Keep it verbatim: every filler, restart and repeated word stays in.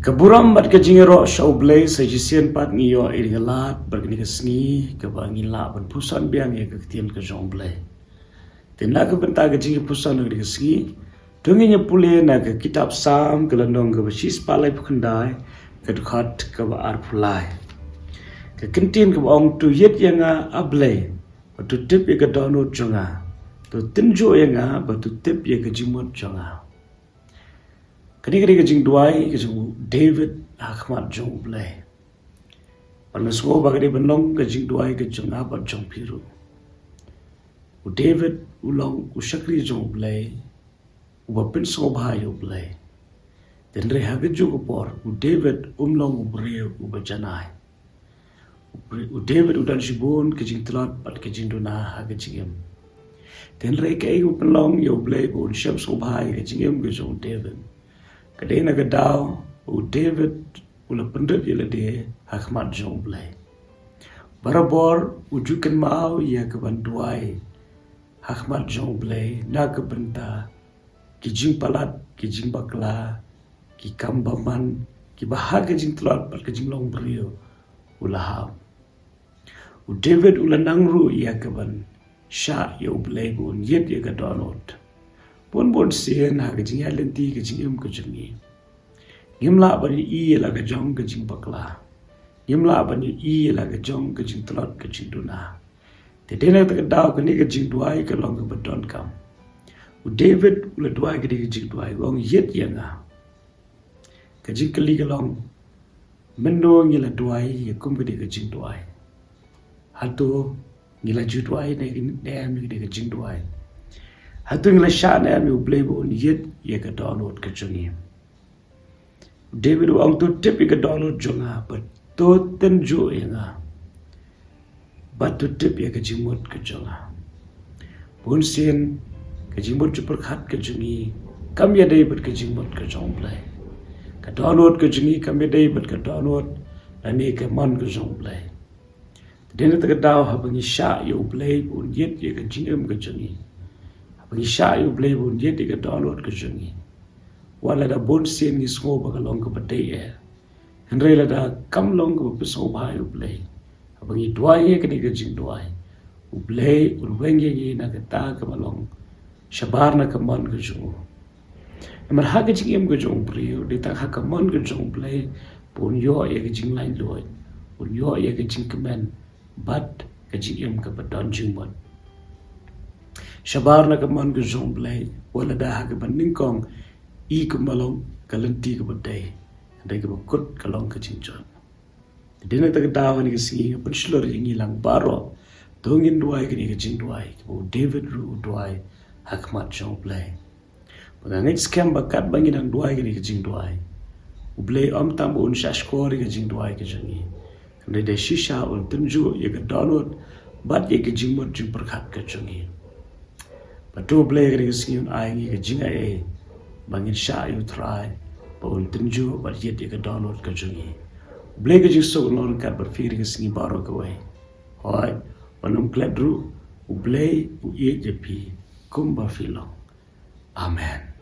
Ka burom bad ka jingïaroh sha U Blei. Sa shisien pat ngi ïoh ïa ka lad bad kane ka sngi kaba ngin lah ban pynsan biang ïa ka ktien ka jong U Blei. Te na ka bynta ka jingpynsan kane ka sngi, to ngin ïa pule na ka kitab Salm ka lynnong kaba shispah laiphew khyndai, ka dkhot kaba arphew lai. Ka kyntien kaba ong, to ïit ïa nga A Blei, ba to tip ïa ka dohnud jong nga, to tynjuh ïa nga ba to tip ïa ka jingmut jong nga. Kane ka dei ka jingduwai ka jong u David ha khmat jong U Blei. Bad nga sngew ba ka dei ban long ka jingduwai ka jong nga bad jong phi ruh. U David u long u shakri jong U Blei, uba pynsngewbha ïa U Blei. Hynrei ha kajuh ka por u David um long u briew uba janai. U Br-, u David u don shibun ka jingtlot bad ka jingduna ha ka jingim. Hynrei kaei kaba pynlong ïa U Blei ba un shem sngewbha ïa ka jingim ka jong u David? Ka dei na ka daw u David u la pynrit ïa lade ha khmat jong U Blei. Barabor u ju kynmaw ïa ka ban duwai ha khmat jong U Blei na ka bynta ki jingpalat, ki jingbakla, ki kam bymman, kiba ha ka jingtlot bad ka jinglong briew u la hap. U David u la nang ruh ïa ka ban shah ïa U Blei ba un ïit ïa ka dohnud. Bun bun sien ha ka jingïaid lynti ka jingim ka jong ngi, ngim lah ban ïohi ïa la ka jong ka jingbakla. Ngim lah ban ïohi ïa la ka jong ka jingtlot ka jingduna. Te dei na kata ka daw kane ka jingduwai ka long kaba donkam. U David u la duwai kane ka jingduwai, u ong, ïit ïa nga. Ka jingkylli ka long, mynno ngi la duwai ïa kum kane ka jingduwai? Hato ngi la ju duwai ne, ne em ïa kane ka jingduwai? Hato ngi la shah ne em ïa U Blei ba un ïit ïa ka dohnud ka jong ngi? U David u ong, to tip ïa ka dohnud jong nga, bad to tynjuh ïa nga ba to tip ïa ka jingmut ka jong nga. Bun sien ka jingmut jingpyrkhat ka jong ngi kam ïadei bad ka jingmut ka jong U Blei. Ka dohnud ka jong ngi kam ïadei bad ka dohnud lane ka mon ka jong U Blei. Te dei na kata ka daw haba ngi shah ïa U Blei ba un ïit ïa ka jingim ka jong ngi, haba ngi shah ïa U Blei ba un ïit ïa ka dohnud ka jong ngi, wat lada bun sien ngi sngew ba ka long kaba dei eh, hynrei lada kam long kaba pynsngewbha ïa U Blei, haba ngi duwai ïa kane ka jingduwai, U Blei un weng ïa ngi na kata kaba long shabar na ka mon ka jong u. Namar ha ka jingim ka jong u briew, dei tang ha ka mon ka jong U Blei ba un ïoh ïa ka jinglaitluid, un ïoh ïa ka jingkmen bad ka jingim kaba don jingmut. Shabar na ka mon ka jong U Blei, wat lada ha kaba nyngkong i kumba long ka lynti kaba dei, hynrei kaba kut ka long ka jingjot. Te dei na kata ka daw ha kane ka sngi nga pynshlur ïa ngi lang baroh, to ngin duwai kane ka jingduwai kaba u David ruh u duwai ha khmat jong U Blei. Bad nga ngeit skhem ba katba ngi dang duwai kane ka jingduwai, U Blei ym tang ba un shahshkor ïa ka jingduwai ka jong ngi, hynrei da shisha un tynjuh ïa ka dohnud bad ïa ka jingmut jingpyrkhat ka jong ngi. Bad to U Blei ha kane ka sngi un ai ngi ka jingaiei ba ngin shah ïa U Trai ba un tynjuh bad ïit ïa ka dohnud ka jong ngi. U Blei ka jingsuk un long ryngkat bad phi ha kane ka sngi baroh kawei. Hooid, ban ym klet ruh, U Blei u ïeit ïa phi kumba phi long. Amen.